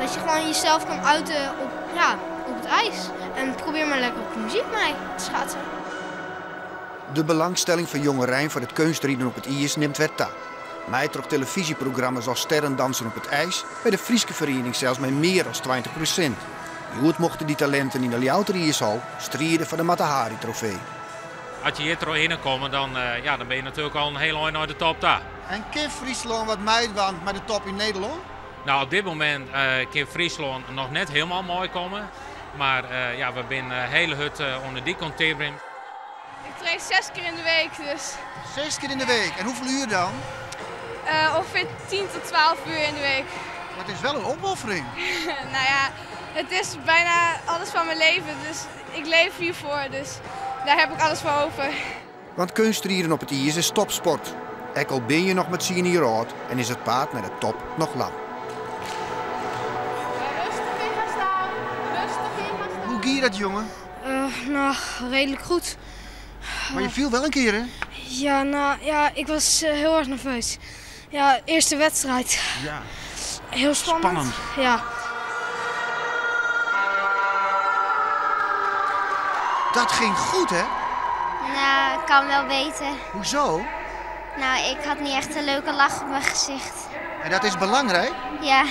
Dat je gewoon jezelf kan uiten op, ja, op het ijs. En probeer maar lekker op de muziek mee te schaatsen. De belangstelling fan jongerein foar it keunstriden op it iis nimt wer ta. Mei troch telefyzjeprogramma's as Sterren Dansen op het IJs by de Fryske feriening sels mei mear as 20%. Hjoed mochten dy talinten yn de Ljouwerter iishal stride foar de Mata Hari trofee. As je hjir trochhinne komme, dan, ja, dan bin je natuerlik al in hiel ein nei de top ta. En kin Fryslân wat meidwaan mei de top yn Nederlân? No, op dit momint kin Fryslân noch net hielendal meikomme. Mar ja, we binne hiel hurd oan de dyk oan it timmerjen. Ik train 6 kear in de week, dus. 6 kear in de week. En hoeveel uur dan? Ongeveer 10 tot 12 uur in de week. Maar het is wel een opoffering. Nou ja, het is bijna alles van mijn leven, dus ik leef hiervoor, dus daar heb ik alles voor over. Want keunstriden op it iis is topsport. Ek al bin je noch mar 10 jier âld en is it paad nei de top noch lang. Rêstich yn gaan stean, rêstich yn gaan stean. Hoe gie dat, jonge? Nou, redelijk goed. Maar je viel wel een keer, hè? Ja, nou ja, ik was heel erg nerveus. Ja, eerste wedstrijd. Heel spannend. Spannend. Ja. Dat ging goed, hè? Nou, kan wel beter. Hoezo? Nou, ik had niet echt een leuke lach op mijn gezicht. En dat is belangrijk? Ja.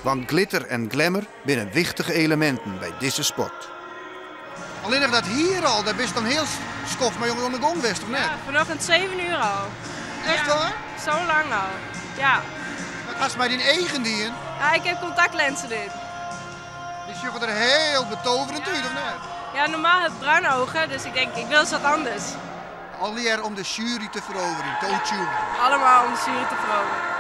Want glitter en glamour binne wichtige eleminten by dizze sport. Allinnich dat hier al, dêr bist dan hiel skoft mei oan de gong west, of net? Ja, vanochtend 7 uur al. Echt Ja, waar? Zo lang al, ja. Wat hast mei dyn eagen dien? Ja, ik heb contactlenzen in. Dy sjogge der hiel betoverend út, of net? Ja, normaal heb ik bruine ogen, dus ik denk ik wil eens wat anders. Allegear om de sjuery te feroverjen, te oertsjûgjen. Allemaal om de jury te veroveren.